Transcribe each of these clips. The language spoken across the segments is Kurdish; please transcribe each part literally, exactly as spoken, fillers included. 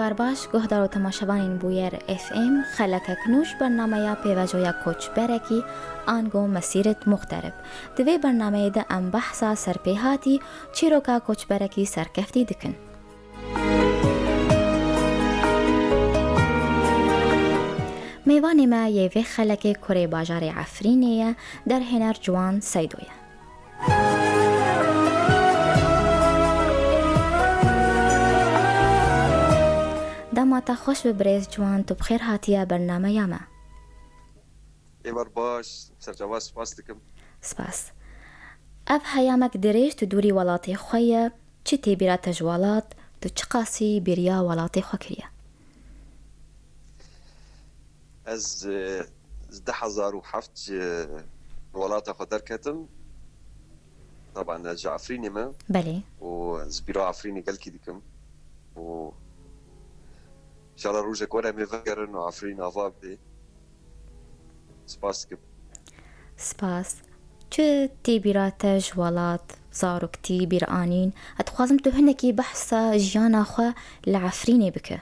Kar baş, guhdar û temaşevanên Bûyer F M, xelekek nû ji bernameya pêvajoya koçberekî, ango mesîret muxterib. Di vê bernameyê de em behsa serpêhatî çîroka koçberekî serkeftî dikin. Mêvanê me yê vê xelekê kurê bajarê Efrînê ye, derhêner Ciwan Seydo ye. Dema te xweş bi birêz Ciwan, tu bi xêr hatiye bernameya me. Êvar baş, serçava spas dikim. Spas. Ev heyamek dirêj tu dûrî welatê xwe ye, çi tê bîra te ji welat, tu çiqasî bêriya welatê xwe kiriye? Ez, e, du hezar û heft ji welata xwe derketim. Taban ez ji Efrînê me. Belê. Û ez bîra Efrînê gelkî dikim. Û înşallah rojek were em ê vegerin û Efrîn ava bê. Spas dikim. Spas. Çi tê bîra te ji welat, zaroktî, bîranîn? Ez dixwazim tu hinekî behsa jiyana xwe li Efrînê bike.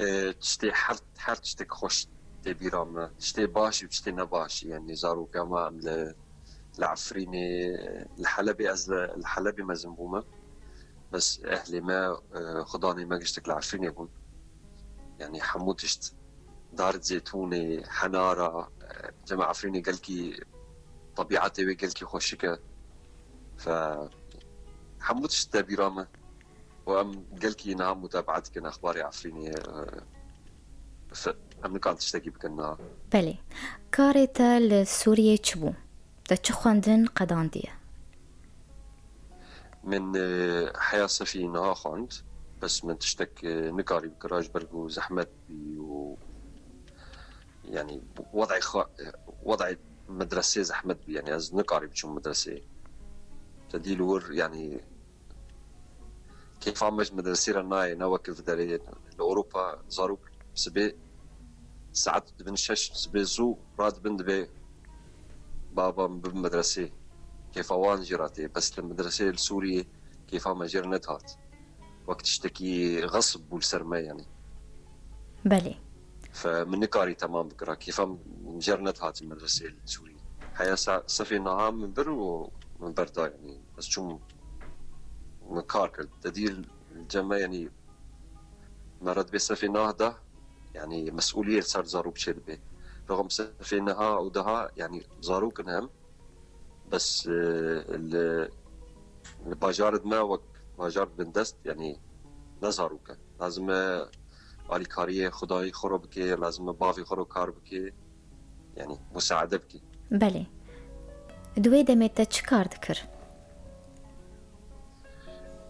E, tiştê her, her tiştek xweş tê bîra me. Tiştê baş û tiştê nebaş. Yani zaroka me em li, li Efrînê, li Helebê, ez li, li Helebê mezin bûme. Bes ehlê me, e, xudanê me giştek li Efrînê bûn. Yani hemû tişt, dar zêtûnê, henara, e, cem Efrînê gelkî tebîetê wê gelkî xweşik e. Fe hemû tişt te bîra me. Û em gelkî niha mutabaet dikin exbarê Efrînê, e, fe-, em nikan tiştekî bikin niha. Belê. Karê te li Sûriyê çi bû? Te çi xwendin qedandiye? Min, e, heya sefî niha xwend, bes min tiştek, e, nikarî bikira ji ber ku zehmet bî û, yani, wedayê xwe, wedayê medresê zehmet bû, yani, ez nikarî biçûm medresê. Te dî li wir, yani, kêfa me ji medresê re nayê, ne wek li derê. Li Ewropa zarok sibê saet dibin şeş, sibê zû radibin, dibê baba min bibin medresê. Kêfa wan jê re tê. Bes li medresê li Sûriyê kêfa me jê re nedihat. Wek tiştekî xesb bû li ser me, yani. Belê. Fe min nikarî temam bikira. Kêfa min jê re nedihat medresê li Sûriyê. Heya sa-, sefê niha min bir û min berda, yani. Ez çûm, min kar kir. Te dî li cem me, yani, me re dibê sefê nah da, yani, mesûliyê li ser zarok çêdibe. Rexm sefê niha û daha, yani, zarok in hem, bes, e, li, li bajarê me wek bajar bindest, yani, ne zarok e. Lazim e alîkariyê xwedayî xwe re bike, lazim e bavê xwe re kar bike. Yani, musaade bike. Belê. Di wê demê te çi kar dikir?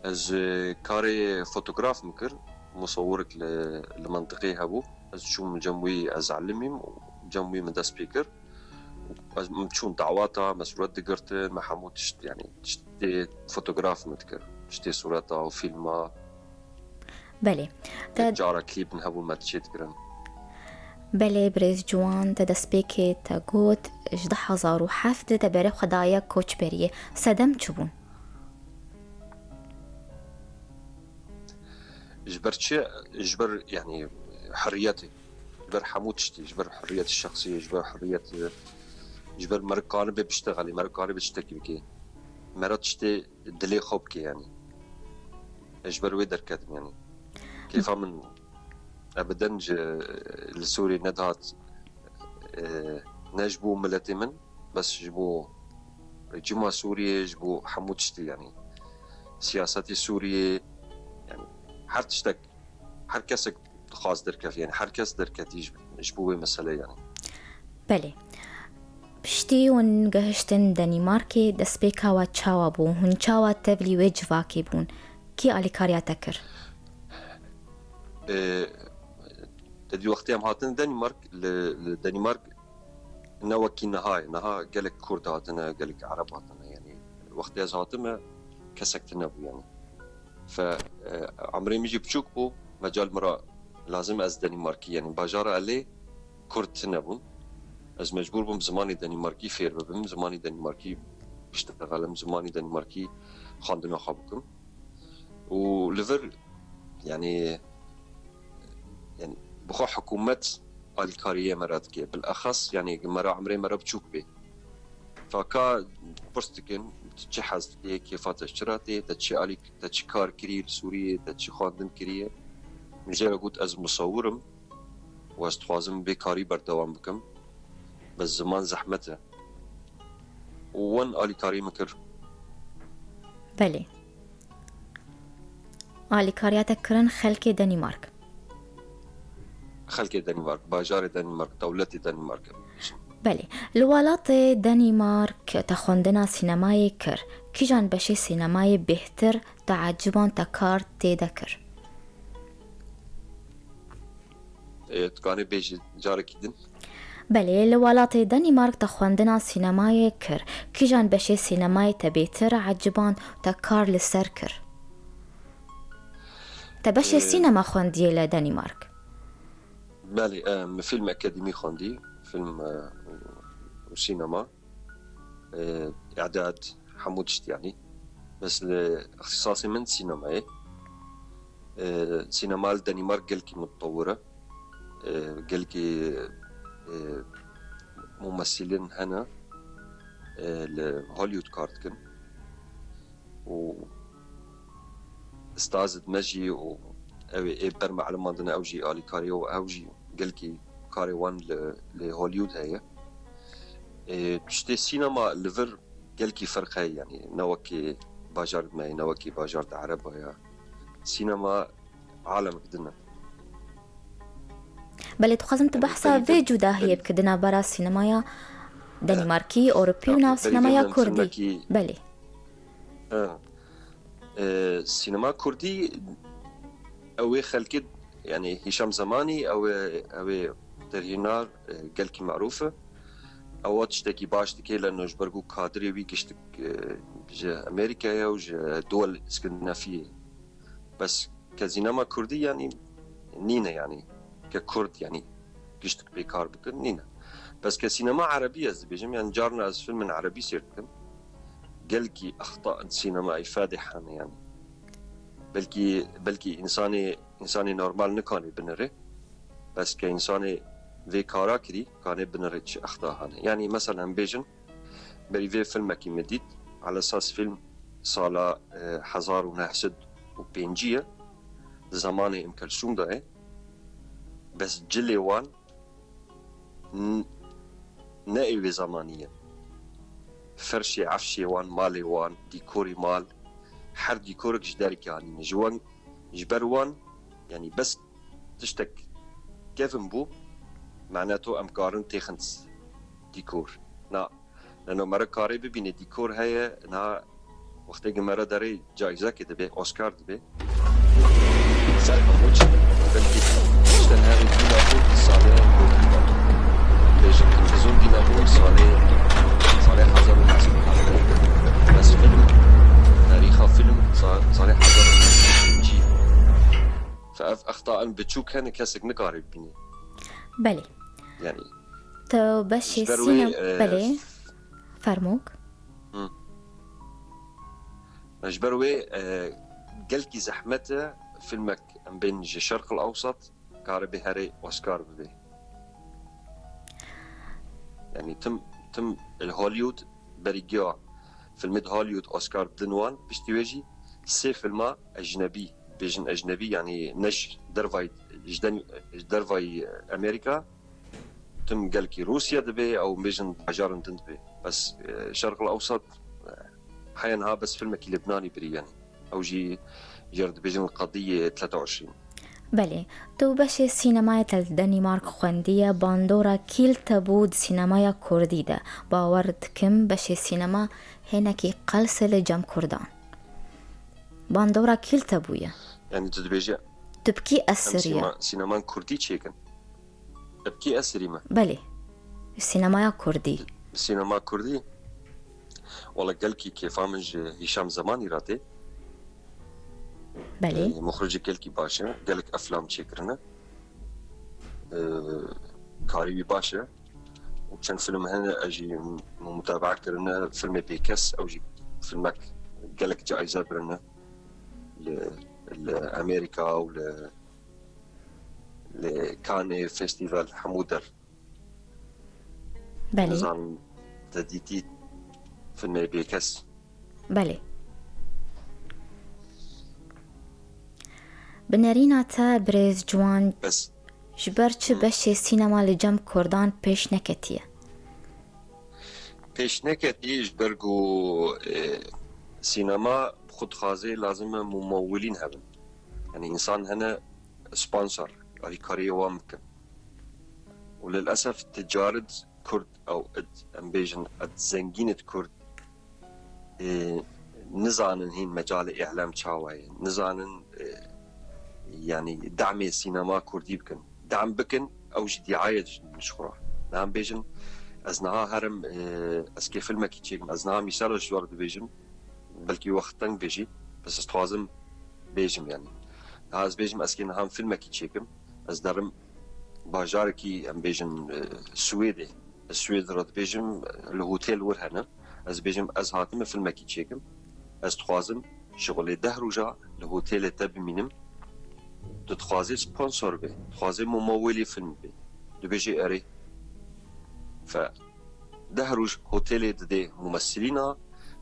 Ez, e, karê fotograf min kir. Musawirek li, li mentiqê hebû. Ez çûm cem wî, ez elimîm û cem wî min dest pê kir. Ez, min çûn dawata, me sûret digirtin, me hemû tişt, yani, tiştê fotograf min dikir. Tiştê sûreta û fîlma. Belê. Te cara klîp min hebûn me çê dikirin. Belê, birêz Ciwan, te destpêkê te got, ji du hezar û heft de te berê xwe daye koçberiyê. Sedem çi bûn? Ji ber çi? Ji ber, yani, heriyetê. Ji ber hemû tiştî. Ji ber heriyet şexsî, ji ber heriyet, ji ber meriv kanibe biştexelî, meriv kanibe tiştekî bike. Meriv tiştê dilê xwe bike, yani. Ez ji ber wê derketim, yani. Kêfa min ebeden ji, li Sûriyê nedihat, e, ne ji bo miletê min, bes ji bo rejîma Sûriyê, ji bo hemû tiştî, yani. Siyasetê Sûriyê, yani, her tiştek, her kesek dixwaz derkevî, yani, her kes derketî ji, ji bo wê meselê, yani. Belê. Piştî hûn gehiştin Denîmarkê, destpêka we çawa bû? Hûn çawa tevlî wê civakê bûn? Kî alîkariya te kir? Ê, te dî wextê em hatin Denîmark, li, li Denîmark ne wekî niha ye. Niha gelek Kurd hatine, gelek Ereb hatine. Yani, wextê ez hatime, kesek tune bû, yani. Fe, e, emrê min jî biçûk bû, mecal min re lazim ez Denîmarkî, yani bajara elê Kurd tune bûn. Ez mecbûr bûm zimanê Denîmarkî fêr bibim, zimanê Denîmarkî biştexelim, zimanê Denîmarkî xwendina xwe bikim. Û li vir, yanî, yanî, bi xwe hikûmet alîkariyê me re dike. Bilexas, yanî, me re emrê me re biçûk bê. Faka pirs dikin, tu çi hez dikê, kêfa te ji çi re tê, te çi alî-, te çi kar kirî li Sûriyê, te çi xwendin kiriye. Min jê re got, ez musewir im û ez dixwazim vê karî berdewam bikim. Bes ziman zehmet e. Û wan alîkarî min kir. Belê. Alîkariya te kirin xelkê Denîmark. Xelkê Denîmark, bajarê Denîmark, dewletê Denîmark. Belê. Li welatê Denîmark te xwendina sînemayê kir. Kîjan beşê sînemayê bêhtir te eciband, te kar tê de kir? Ê, tu kanê bêjî carekî din? Belê, li welatê Denîmark te xwendina sînemayê kir. Kîjan beşê sînemayê te bêhtir eciband, te kar li ser kir? Te beşê Ê, sînema xwendiye li Denîmark? Belê, e, min fîlm akademî xwendî, fîlm, e, û sînema, e, îdad, hemû tişt yanî. Bes li îxtîsasê min sînema ye. E, sînema li Denîmark gelkî mutewir e. E, gelkî, e, mumessilin hene, e, li Hollywood kar dikin. Û stazid me jî û ew ê ê ber me elimandine, ew jî alîkarî û ew jî gelkî karê wan li, li Hollywood heye. Ê, tiştê sînema li vir gelkî ferq heye, yanî ne wekî bajar me ye, ne wekî bajar de ereba ye. Sînema alemek din e. Belê, dixwazim tu Yanî behsa berî vê vin, cudahiyê berî bike di navbera sînemaya Denîmarkî, Ewropî û nav berî sînemaya vin Kurdî. Filmekî Belê. E, e, sînema kurdî, ew ê xelkê, yanî Hîşam Zemanî, ew ê, ew ê derhênar, e, gelkî merûf e. Ewa tiştekî baş dike, leno ji ber ku kadirê wî giştik, e, ji Amerîkayê û ji duwel Skandinafiyê. Bes ke sînema kurdî, yanî, nîne, yanî, ke kurd, yanî, giştik pê kar bikin, nîne. Bes ke sînema erebî ez dibêjim, yanî, carna ez filmin erebî sêr dikim. Gelkî exta in sînema îfadê hene, yanî. Belkî, belkî însanê, însanê normal nikane binire. Bes ke însanê vê kara kirî, kane binire çi exta hane. Yanî, mesela, em bêjin, berî vê filmekî min dît, elesas fîlm sala, e, hezar û neh sed û pêncî ye, di zemanê Em Kelsûm de ye. Bes cilê wan n-, ne ê wê zemanî ye. Ferşê, efşê wan, malê wan, dîkorê mal, her dîkorek ji derê anîne. Ji wan, ji ber wan, yanî bes tiştek kevin bû, mane to em karin têxin dîkor. Na, leno mere karê bibîne dîkor heye, na wextê ki mere derê caîzekê dibe, Oscar dibe. Ser hemû çi, belkî işte her dîna bû salê Bêjin televîzyon dîna bû salê, salê hezar û neh sed û heftê. Bes film, tarîxa film sa-, salê hezar û neh sed û pêncî. Fe ev exta in biçûk hene, kesek nikare bibîne. Belê. Yanî, Tu beşê ji ber wê, sînem-, e, belê. Fermok. Hı. Ji ber wê, e, gelkî zehmet e filmek em bên ji Şerq el Ewsat kare bê herê Oscar bibê. Yanî tim, tim li Hollywood berî giya filmê di Hollywood Oscar bidin wan, piştî wê jî sê filma ecnebî, bêjin ecnebî, yanî ne ji dervayî, ji den-, ji dervayî Amerîka, tim gelkî Rûsya dibe, ew bêjin bajarin din dibe. Bes, e, Şerq el Ewsat, e, heya niha bes filmekî Libnanî birî, yanî. Ew jî jê re dibêjin qediyê tleta û îşrîn. Belê. Tu beşê sînemayê te li Denîmark xwendiye, bandora kî li te bû di sînemaya kurdî de? Bawer dikim beşê sînema hinekî qels e li cem kurdan. Bandora kî li te bûye? Yanî tu dibêjî Tu bi kî em esirî ye? sînema-, sîneman kurdî çêkin? Bi kî esirî me? Belê. Sînemaya kurdî. Sînema kurdî? Wala gelkî kêfa min ji Hîşam Zemanî re tê. Belê. Ee, muxricê gelkî baş e. Gelek eflam çêkirine. Ee, karî wî baş e. Û çend film hene, ez jî mutabaa kirine. Filmê Bêkes, ew jî filmek gelek caîze birine. li, li Amerîka û li, li Cannes Festival hemû der. Belê. Nizanim te dîtî filmê bêkes. Belê. Bi nerîna te birêz Ciwan, Bes ji ber çi beşê sînema li cem kurdan pêş neketiye? Pêş neketî ji ber ku, e, sînema bi xwe dixwaze lazim e mumawilîn hebin. Yani însan hene sponsor, alîkariyê wan bikin. Û lilesef ticaret kurd ew id, em bêjin id zengîn id kurd, e, nizanin hîn mecalê îlam çawa ye. Nizanin, e, yani damê sînema kurdî bikin. Dam bikin, ew jî diaye ji xwe re. Niha em bêjin, ez niha herim, e, ez kê filmekî çêkim, ez niha mîsala ji we re dibêjim, belkî wext teng bê jî, bes ez dixwazim bêjim yani. Niha ez bêjim, ez kê niha filmekî çêkim, ez derim bajarekî, em bêjin, e, Swêdê. Ez Swêd re dibêjim, li hotel wir hene. Ez bêjim, ez hatime filmekî çêkim. Ez dixwazim şixulê deh roja li hotelê te bimînim. Tu dixwazê sponsor bê, dixwazê mumawelî film bê. Dibêjê erê. Fe deh roj hotelê didê mumessilîna,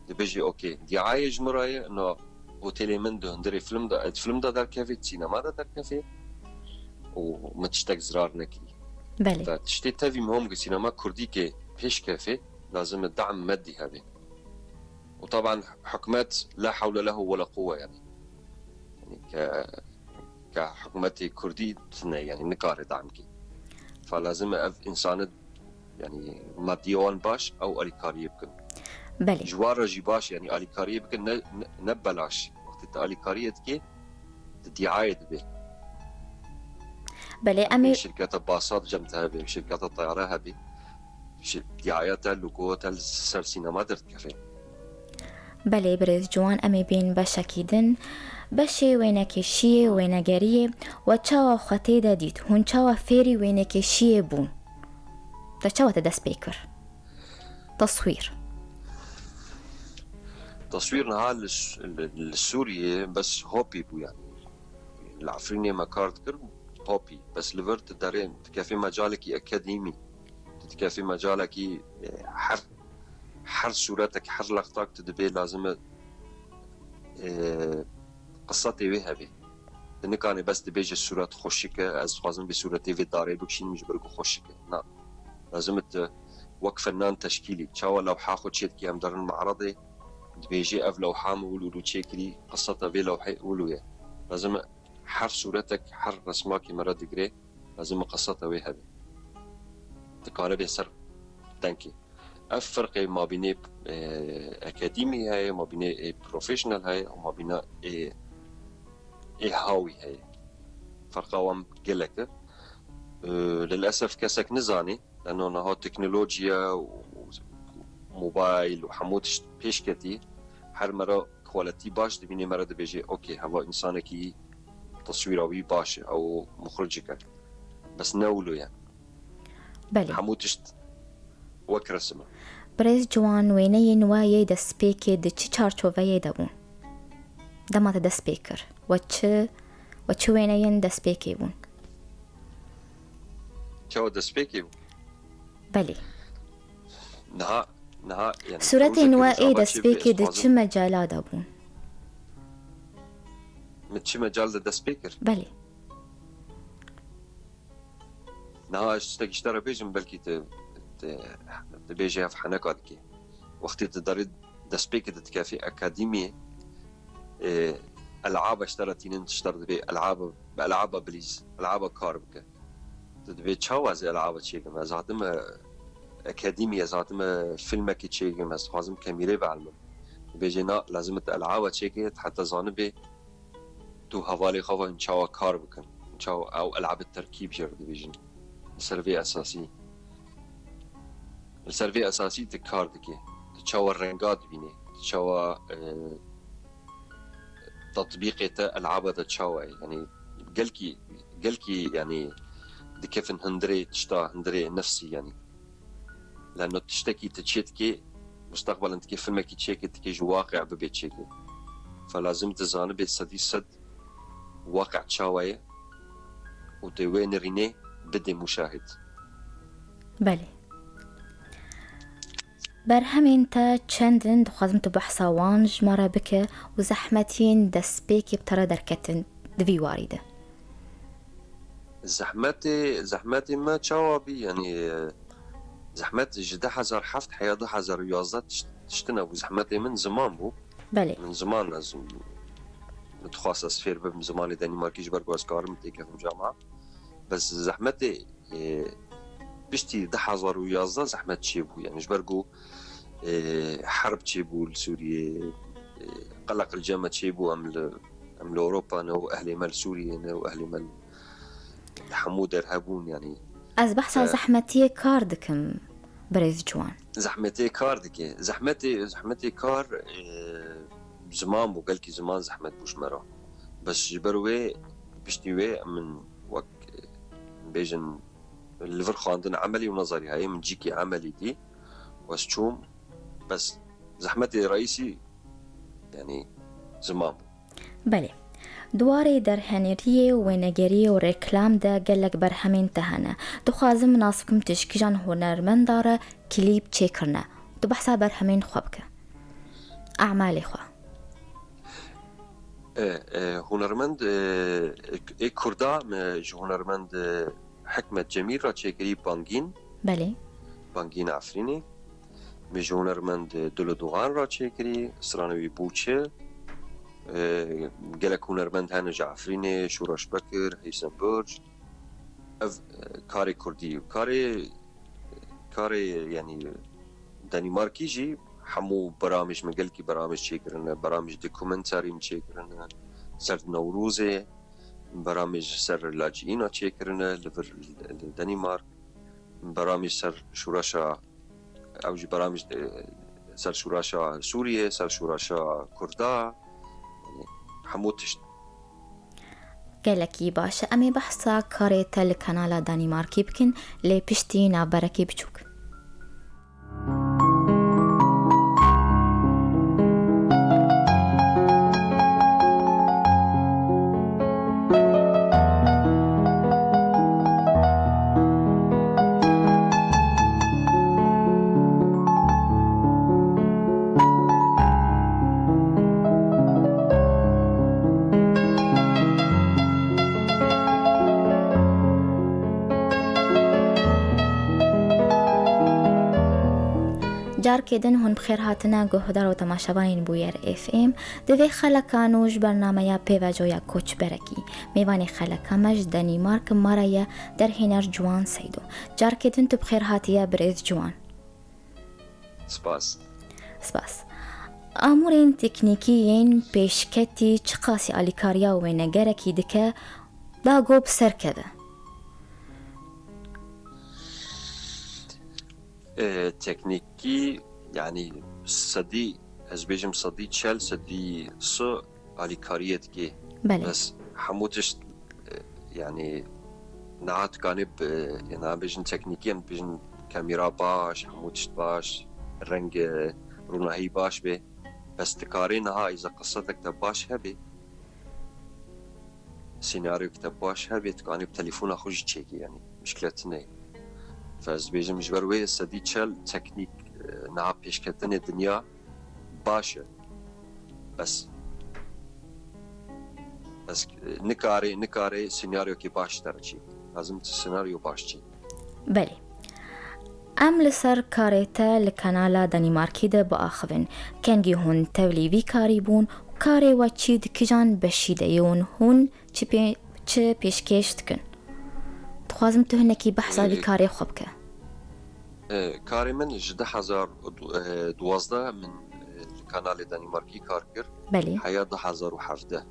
dibêjê okê, diaye ji min re ye, na hotelê min di hundirê film de, di film de derkevê, di sînema de derkevê û min tiştek zirar nekirî. Belê. Te tiştê tevî muhim ku sînema kurdî ke pêş kefê, lazim e dam medî hebe. Û taban hikûmet la hewle lehu wela quwwe yani. Yani ke, ke hikûmetê kurdî tune yani nikare dam ke. Fa lazim e ev însanê yani maddiye wan baş ew alîkariyê bikin. Belê. Ji wan re jî baş yani alîkariyê bikin ne, ne, ne belaş. Wextê te alîkariyê dikê, di diaye dibe. Belê, em ê Şirketa basa di cem te hebe, şirketa teyare hebe. Şir-, diaye te, logo te li ser sînema derdikeve. Belê birêz Ciwan, em ê bên beşekî din. Beşê wênekêşiyê, wênegeriyê, we çawa xwe tê de dît? Hûn çawa fêrî wênekêşiyê bûn? Te çawa te dest pê kir? Teswîr. Teswîr niha li, Ş-, li, li Sûriyê bes hobî bû yani. Li Efrînê me kar dikir, hobî. Bes li vir tu derê dikefê mecalekî akademî. Tu dikefê mecalekî, e, her, her sûretek, her lextak tu dibê lazim e, e, qiseta wê hebe. Tu nikanê bes dibêje sûret xweşik e, ez dixwazim vê sûretê vê darê bikişînim ji ber ku xweşik e. Na. Lazim e tu wek fenan teşkîlî. Çawa lewha xwe çêdikî em derin me'redê, dibêjê ev lewha min wilo wilo çêkirî, qiseta vê lewhê wilo ye. Lazim e her sûretek, her resmakê me re digire, lazim e qiseta wê hebe. Dikare bê ser denkê. Ev ferqê mabînê, e, akademî heye, mabînê, e, professional heye û mabîna, e, ê hawî heye. Ferqa wan gelek e. E, lilesef kesek nizanî, leno niha teknolojiya û, û mobayl û hemû tişt pêş ketî, her me re quality baş dibînê, me re dibêjê, okey, heva însanekî teswîra wî baş e, ew muxricik e. Bes ne wilo ye. Belê. Hemû tişt wek resim e. Birêz Ciwan, wêneyên we yê destpêkê di çi çarçoveyê de bûn? Dema te dest pê kir, we çi, we çi wêneyên destpêkê bûn? Çawa destpêkê bû? Belê. Niha, niha, yani, Sûretên we rojekê ê rojava çê destpêkê di dixwazim. çi mecala de bûn? Min çi mecal de dest pê kir? Belê. Niha ez tiştek ji te re bêjim, belkî tu, tu, tu bêjî ev heneka dikê. Wextê tu derê destpêkê de dikefî akademiyê, e, elaba ji te re tînin, tişt te re dibê elaba, bi elaba bilîz, elaba kar bike. Tu dibê çawa ez ê elaba çêkim? Ez hatime akademiyê, ez hatime filmekê çêkim, ez dixwazim kemîrê bielmim. Dibêjê na, lazim e tu elaba çêkê, tu heta zanibê tu hevalê xwe ve hûn çawa kar bikin, çawa ew elabê terkîb jê re dibêjin. Li ser vê esasî, li ser vê esasî tu kar dikê. Tu çawa renga dibînê, tu çawa, e, tatbîqê te elaba de çawa ye? Yanî gelkî, gelkî yanî dikefin hundirê tişta, hundirê nefsî yanî. Leno tiştekî tu çê dikê, mustaqbelen dikê filmekî çêkê, dikê ji waqî bibê çêkê. Fa lazim dizanibê sedî sed waqe çawa ye û tê wê nirînê bidê muşahid. Belê. Berhemên te çend in, dixwazim tu behsa wan ji me re bike û zehmetiyên destpêkê bi te re derketin di vî warî de. Zehmetê, zehmetê me çawa bî? Yanî, e, zehmet ji du hezar heft heya du hezar û yazdeh tiş-, tiştine bû. Zehmetê min ziman bû. Belê. Min ziman ez, min dixwast ez fêr bibim zimanê Denîmarkî ji ber ku ez karim têkevim cama. Bes zehmetê, e, piştî du hezar û yazdeh zehmet çêbû. Yanî ji ber ku, e, herb çêbû li Sûriyê, e, qeleq li cem me çêbû, em li, em li Ewropa ne û ehlê me li Sûriyê ne û ehlê me li li hemû der hebûn, yanî. Ez behsa E. Zehmetiyê kar dikim, birêz Ciwan. Zehmetê kar dike. Zehmetê, zehmetê kar, e, ziman bû, gelkî ziman zehmet bû ji me re. Bes ji ber wê, piştî wê min wek, e, bêjin, li vir xwendin emelî û nezerî heye, min cîkî emelî dî û ez çûm. Bes zehmetê reîsî, yanî, ziman bû. Belê. Di warê derhêneriyê û wênegeriyê û reklam de gelek berhemên te hene. Dixwazim nas bikim tu ji kîjan hunermenda re klîp çêkirine. Tu behsa berhemên xwe bike. Emalê xwe. E, e, hunermend, e, ê Kurda me ji hunermend, e, Hikmet Cemîl re çêkirî Bangîn. Belê. Bangîn Efrînê. Min ji hunermend Dilo Doğan re çêkirî, stranê wî bû çi. E, gelek hunermend hene ji Efrînê, Şoreş Bekir, Heysem Burc. Ev, e, karê Kurdî. Karê, karê, yanî, Denîmarkî jî hemû beramij min gelkî beramij çêkirine, beramij dokumenterî min çêkirine, ser Newrozê, beramij ser lacîna çêkirine li vir li Denîmark, beramij ser şoreşa, ew jî beramij, e, ser şoreşa Sûriyê, ser şoreşa Kurda, yanî hemû tişt. Gelekî baş e. Em ê behsa karê te li kanala Danîmarkî bikin, lê piştî navberekî biçûk. Carkê din hûn bi xêr hatine guhdar û temaşevanên Bûyer F M. Di vê xelekan û ji bernameya pêvajoya koçberekî, mêvanê xeleka me ji Denîmark mare ye derhêner Ciwan Seydo. Carkê din tu bi xêr hatiye birêz Ciwan. Spas. Spas. Amûrên teknîkî yên pêşketî çiqasî alîkariya wênegerekî dike, da go bi ser keve? E, teknîkî, yanî sedî, ez bêjim sedî çel, sedî si alîkariyê dike. Belê. Bes hemû tişt, e, yanî niha dikanê bi, yanî bêjin teknîkî, em bêjin kamera baş, hemû tişt baş, reng, e, rûnahî baş be. Bes dikarê niha îza qisetek te baş hebe, senaryok te baş hebe, dikanê bi telefona xwe jî çêkî, yanî mişkile tune ye. Fe ez dibêjim ji ber wê sedî çel teknîk, e, niha pêşketinê dinya baş e. Bes, bes, e, nikare, nikare senaryokê baş te re çêkî. Lazim tu senaryo baş çêkî. Belê. Em li ser karê te li kanala Danîmarkî de biaxivin. Kengî hûn tevlî vî karî bûn û karê we çi di kijan beşî de ye û hûn çi pê-, çi pêşkêş dikin? Dixwazim tu hinekî behsa vî Ee, karê xwe bike. Ee, karê min ji du hezar û duwazdeh min, e, li kanalê Danîmarkî kar kir. Belê. Heya du hezar û hevdeh.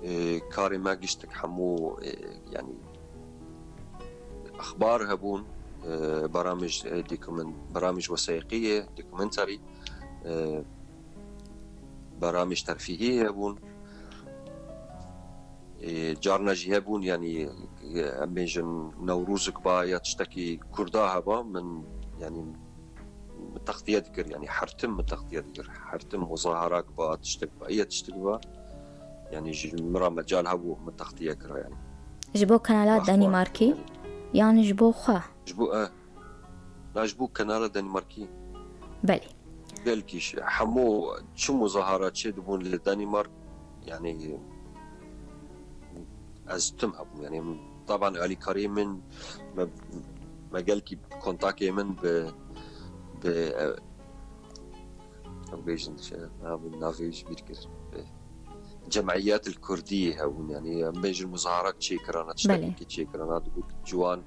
Ee, karê me giştik hemû, e, yanî, exbar hebûn, e, beramij, e, dokumen-, beramij wesayîqî ye, dokumenterî, e, beramij terfîhî hebûn. E, carna jî hebûn, yanî, e, em bêjin Newrozek ba ya tiştekî Kurda heba, min, yanî, min textiye dikir, yanî her tim min textiye dikir. Her tim muzaharak ba, tiştek ba, iya tiştek ba. Yanî ji min re mecal hebû min textiye kira yanî. Ji bo kanala Danîmarkî yan ji bo xwe? Ji bo, e, na ji bo kanala Danîmarkî. Belê. Gelkî ji hemû çi muzahara çê dibûn li Danîmark, yanî ez tim hebûm, yanî taban alîkariyê min, me, me gelkî kontakê min bi, bi, e, em bêjin, şey, ha, min navê ji bîr kir. E, Cemiyet el Kurdî hebûn, yanî em bêjin muzaharak çêkirana, Belê. tiştekî çêkirana, digot ciwan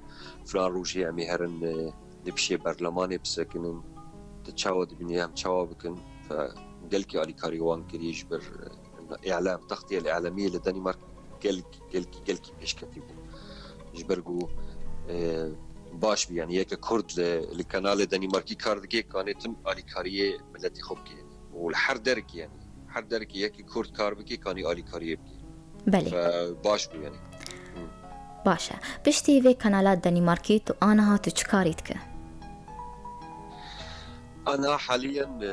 filan rojê em ê herin, e, li pişê berlemanê bisekinin, tu çawa dibînî em çawa bikin. Fe gelkî alîkarî wan kirî ji ber, e, îlam, textiyel îlamî li Danîmark gelkî, gelkî, gelkî pêşketî bû. Ji ber ku, e, baş bû, yanî yeke Kurd li, li kanalê Danîmarkî kar dike, kanê tim alîkariyê miletî xwe bike. Û li her derekî, yanî her derekî yekî Kurd kar bike, kanî alîkariyê bike. Belê. Fe baş bû, yanî. Baş e. Piştî vê kanala Danîmarkî tu aniha tu çi karî dike? Ana haliyen, e,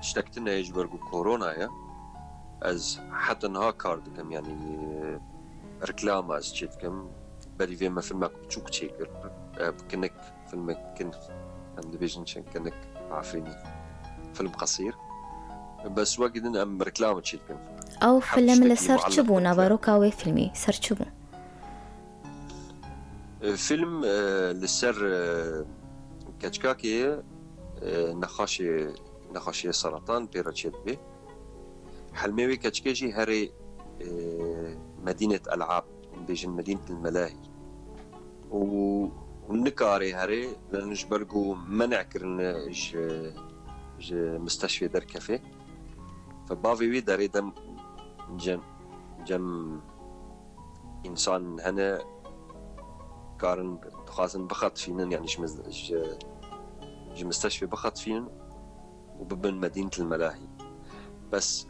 tiştek tune ye ji ber ku korona ye. Ez heta niha kar dikim, yanî, e, reklama ez çê dikim. Berî vê me filmek biçûk çêkir. E, kinik filmek kin, em dibêjin çend kinik, afînî. Film qesîr. Bes wekî din em reklama çê dikin. Ew Her film tiştekî li ser çi muallak bû? bû. Naveroka wê filmî ser çi bû? E, Film, e, li ser, e, keçikakê, e, nexaşê, nexaşê seratan pê re çêdibê. Helmê wê keçikê jî herê, e, Medînet Elab, bêjin Medînet el Melahî. Û, û nikarê herê, ji ber ku menê kirine ji, ji misteşfê derkefê. Fe bavê wî derê dem cem, cem însan hene karin dixwazin bixetifînin, yanî ji miz-, ji, ji misteşfê bixetifînin û bibin Medînet el Melahî. Bes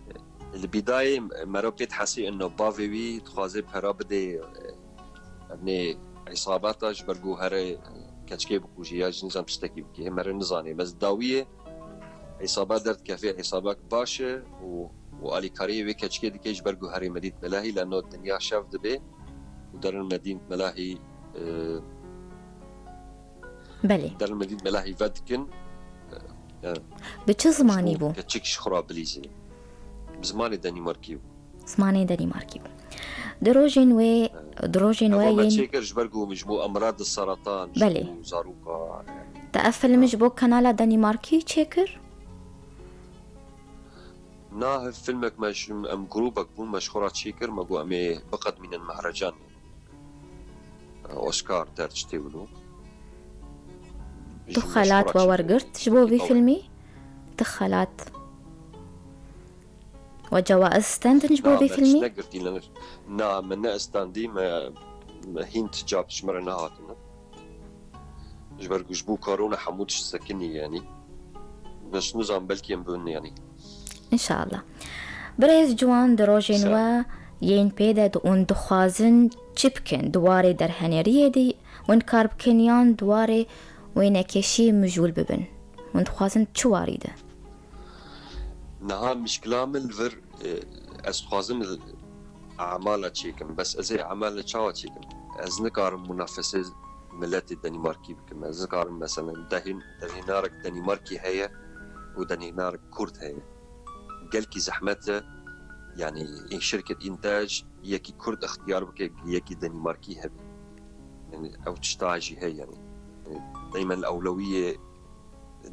li bîdayê mero pê dihesî ino bavê wî dixwaze pera bidê, e, nê îsabeta ji ber ku here keçikê bikujî ya jî nizam tiştekî bikê, mere nizanê. Bes dawiyê îsaba derdikeve, îsabek baş e û, û alîkariyê wê keçikê dike ji ber ku herê Medînet Melahî, leno dinya şev dibe û derin Medînet Melahî, e, Belê. Derin Medînet Melahî vedikin. E, e, Bi çi zimanî bû? Keçik ji xwe re bilîzî. Bi zimanê Danîmarkî bû. Zimanê Danîmarkî bû. Di rojên wê, di rojên wê Ewa me yên çêkir ji ber ku ji bo emrad seratan, ji Belê. bo zaroka. Te ev film ji bo kanala Danîmarkî çêkir? Na, filmek me ji, em grûbek bûn, me ji xwe re çêkir, me got em ê biqedmînin mehrecan. Oscar derç tê wilo. Tu xelat we wergirt ji bo vî filmî? Tu xelat we cewaiz stendin ji bo vî filmî? Negirtî, na, me ne istandî, me, me hîn ti cab ji me re nehatine. Ji ber ku ji bo korona hemû tişt sekinî, yanî. Bes nizam belkî em bin, yanî. Înşallah. Birêz ciwan, di rojên we yên pê de di-, hûn dixwazin çi bikin? Di warê derheneriyê de hûn kar bikin yan di warê wênekêşî mijûl bibin? Hûn dixwazin çi warî de? Niha mişkila min li vir, e, ez dixwazim emala çêkim. Bes ez ê emala çawa çêkim? Ez nikarim munafesê miletê Danîmarkî bikim. Ez nikarim, meselen, dehîn-, dehînarek Danîmarkî heye û dehînarek Kurd heye. Gelkî zehmet e, yanî, ê şirket întaj yekî Kurd ixtiyar bike, yekî Danîmarkî hebe. Yanî, ew tişta jî heye, yanî. Daymen li ewlewiyê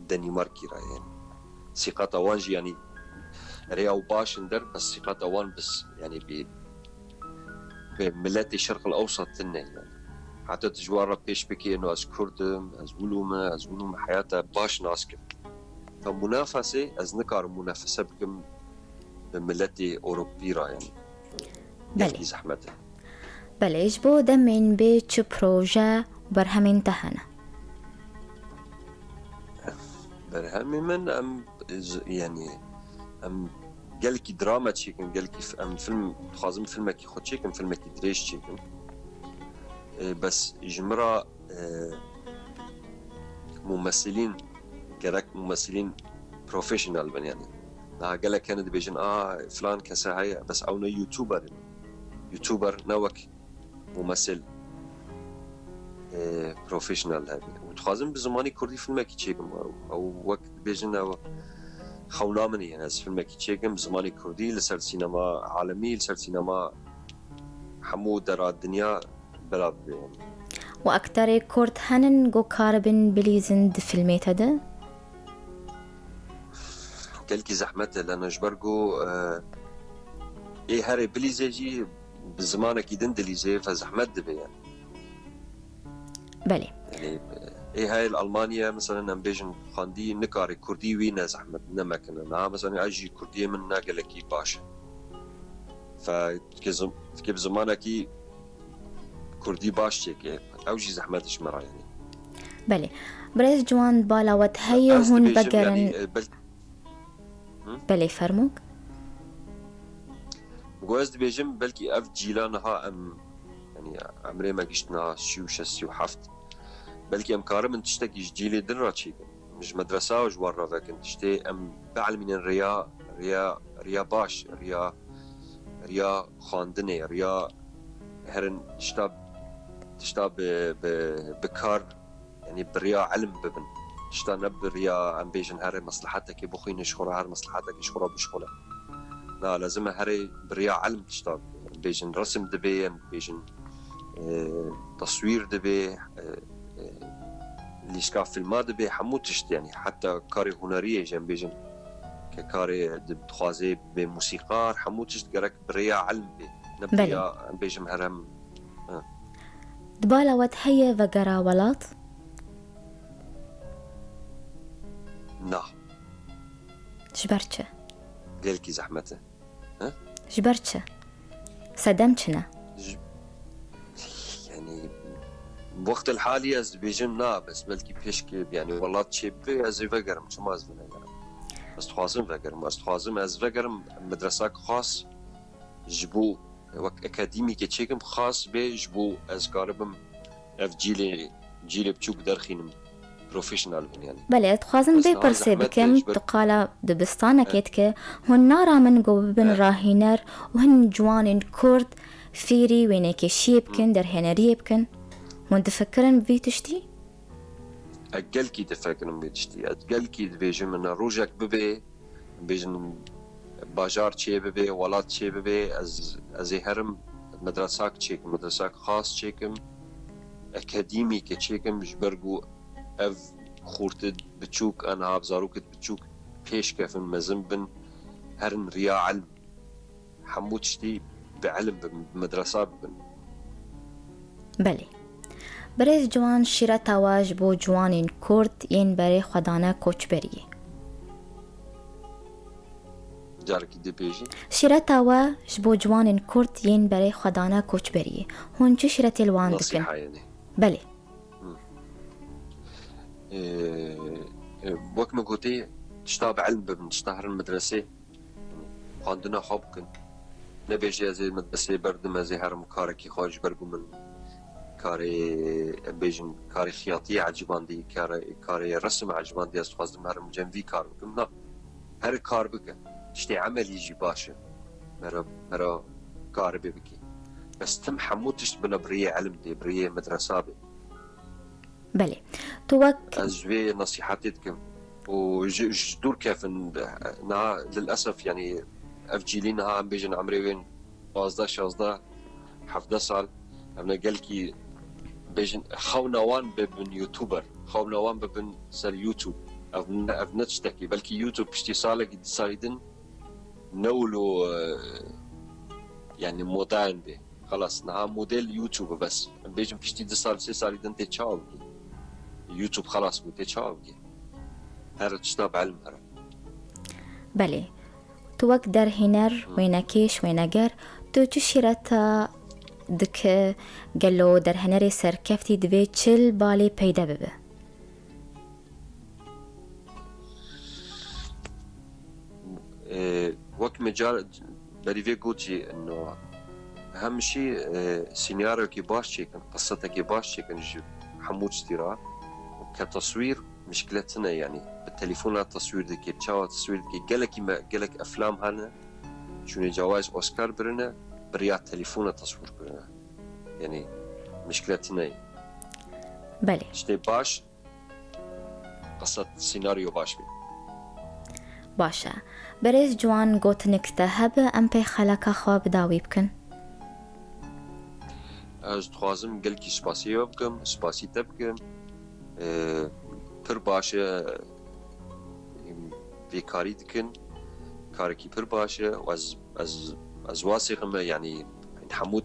Danîmarkî re, yanî. Sîqata wan jî, yanî, rêya û baş in der, bes sîqata wan bis, yanî, bi, bi miletê Şerq el Ewsat tune, yanî. Heta tu ji wan re pêş bikê, no, ez Kurd im, ez wilo me, ez wilo me, heyata baş nas kim. Fe munafese, ez nikarim munafese bikim bi miletê Ewropî re, yanî. Belê. Gelkî zehmet e. Belê, ji bo demên bê çi proje û berhemên te hene? Berhemê min, em, z-, yanî, em gelkî drama çêkin, gelkî f-, em film, dixwazim filmekî xwe çêkim, filmekî dirêj çêkim. E, bes ji min re, e, mumesilîn Gerek mumesilîn professional bin yani. Daha gelek hene dibêjin, "A, filan kese heye, bes ew ne YouTuber in." YouTuber ne wek mumesil, e, professional hebe. Û dixwazim bi zimanî kurdî filmekî çêkim. Ew, ew wek dibêjin, ew xewna min e, yani ez filmekî çêkim bi zimanî kurdî, li ser sînema alemî, li ser sînema hemû dera dinya belav bibe yani. Û aktorê kurd henin ku karibin bilîzin di filmê te de? Gelkî zehmet e, lena ji ber ku, e, ê herê bilîzê jî bi zimanekî din dilîzê ve zehmet dibe yani. Belê. Yani, ê heye li Almanya, mesela, em bêjin xwendî nikare kurdî wî ne zehmet, ne mekine. Niha, mesela, ez jî kurdiyê min ne gelekî baş e. Fe, tikê zim-, tikê bi zimanekî kurdî baş çêke. Ew jî zehmet ji me re, yani. Belê. Birêz Ciwan, bala we heye hûn vegerin? Yani, e, bel- Hı? Belê, fermok. Go ez dibêjim, belkî ev cîla niha em, yani, emrê me gişt niha sî û şeş, sî û heft. Belkî em karibin tiştekî ji cîlê din re çêkin. Ji medresa ji wan re vekin. Tiştê em bielmînin riya, riya, riya baş, riya, riya xwendinê, riya herin tişta, tişta bi, bi, bi kar, yani bi riya ilm bibin. Tişta ne bi riya em bêjin herê meslehetekê bixwîne ji xwe re, her meslehetekê ji xwe re bişxule. Na, lazim e herê bi riya ilm tişta bibin. Em bêjin resim dibê, em bêjin, e, teswîr dibê, e, e, lîşka filma dibê, hemû tişt, yani heta karê huneriyê jî em bêjin ke karê di-, dixwazê bê musîqar, hemû tişt gerek bi riya ilm bê. Ne bi Belê. riya, em bêjim herem. Di bala we heye vegera welat? Na. Ji ber çi? Gelkî zehmet e. He? Ji ber çi? Sedem çi ne? Ji-, yani, wextel halî ez dibêjim na, bes belkî pêşkê, yani, welat çêbibe, ez ê vegerim, çima ez venegerim? Ez dixwazim vegerim, ez dixwazim ez vegerim, medresak xas ji bo wek akademîkê çêkim xas bê ji bo ez karibim ev cîlê, cîlê biçûk derxînim, professional bin yani. Belê, dixwazim vê pirsê bikim, tu qala dibistanekê dike, hûn naramin ku bibin rahîner û hin ciwanên kurd fêrî wênekêşiyê bikin, derhêneriyê bikin. Hûn difikirin vî tiştî? Ez gelkî difikirim vî tiştî. Ez gelkî dibêjim, min rojek bibê, bêjin bajar çêbibe, welat çêbibe, ez, ez ê herim medresak çêkim, medresak xas çêkim, akademîke çêkim, ji ber ku ev xortê biçûk, aniha zarokê biçûk pêş kevin, mezin bin, herin riya ilm. Hemû tiştî bi ilm bibin, bi medresa bibin. Belê. Birêz Ciwan, şîreta we ji bo ciwanên kurd yên berê xwe dane koçberiyê. Carekî dibêjî? Şîreta we ji bo ciwanên kurd yên berê xwe dane koçberiyê. Hûn çi şîretê li wan dikin? Nasîha yani. Belê. Hı. Ee, e, wek min gotî, tişta bi ilm bibin, tişta herin medresê. Xwendina xwe bikin. Nebêje ez ê medreseyê berdim, ez ê herim karekî xwe, ji ber ku min karê, em bêjin, karê xiyatiyê ecibandî, karê, karê resim ecibandî, ez dixwazim herim cem vî kar bikim. Na, her kar bike. Tiştê emelî jî baş e. Mera, mera karibê bikî. Bes tim hemû tişt bine bi riyê ilim dê, bi riyê medresa bê. Belê. Tu wek Ez ji vê nesîhetê dikim. Û ji, ji dûr kevin, niha, lilesef, yani, ev cîlî niha, em bêjin, emrê wên pazdeh, şazdeh, hevdeh sal, em ne gelkî, bêjin, xewna wan bibin YouTuber, xewna wan bibin ser YouTube. Ev ne, ev ne tiştekî. Belkî YouTube piştî salekî, du salî din ne wilo, e, yani, modern bê. Xelas, niha model YouTube bes. Em bêjin piştî du sal, sê salî din tê çawa bikî? YouTube xelas bû, tê çawa bikî? Her tişta bi ilm here. Belê. Tu wek derhêner, Hı. wênekêş, wêneger, tu çi şîreta dike gelo derhenerê serkeftî divê çi li balê peyde bibe? Ee, wek me car berî vê gotî, no, hem jî, e, sînaryoyekî baş çêkin, qisetekî baş çêkin ji hemû tiştî re. Ke teswîr mişkile tune, yanî bi telefona teswîr dike, çawa teswîr dike, gelekî me, gelek eflam hene, çûne cawayîz Oscar birine, bi riya telefona teswîr kirine. Yanî mişkile tune. Belê. Tiştê baş, qised, senaryo baş bî. Baş e. Birêz Ciwan, gotinik te hebe em pê xeleka xwe bi dawî bikin? Ez dixwazim gelkî spasî we bikim, spasî te bikim. Ee, pir baş e, vê karî dikin. Karekî pir baş e. Ez, ez, ez wasîqim e, yanî hemû,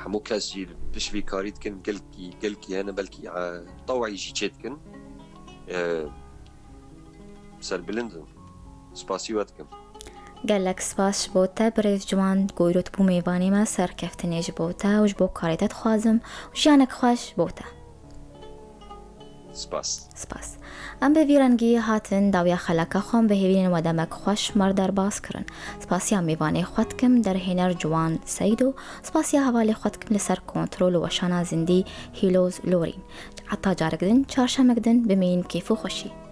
hemû kes jî piş vê karî dikin. Gelkî, gelkî hene belkî, e, tewayî jî çê dikin. Ee, serbilind in. Spasî we dikim. Gelek spas ji bo te birêz Ciwan, ku îro tu bû mêvanê me, serkeftinê ji bo te û ji bo karê te dixwazim û jiyanek xweş bo te. Spas. Spas. Em bi vî rengî hatin dawiya xeleka xwe, em bi hêvînên we demek xweş me re derbas kirin. Spasiya mêvanê xwe dikim, derhêner Ciwan Seydo, spasiya hevalê xwe dikim li ser kontrol û weşana zindî Hîloz Lorîn. Heta carek din, çarşemek din, bimînin kêf û xweşî.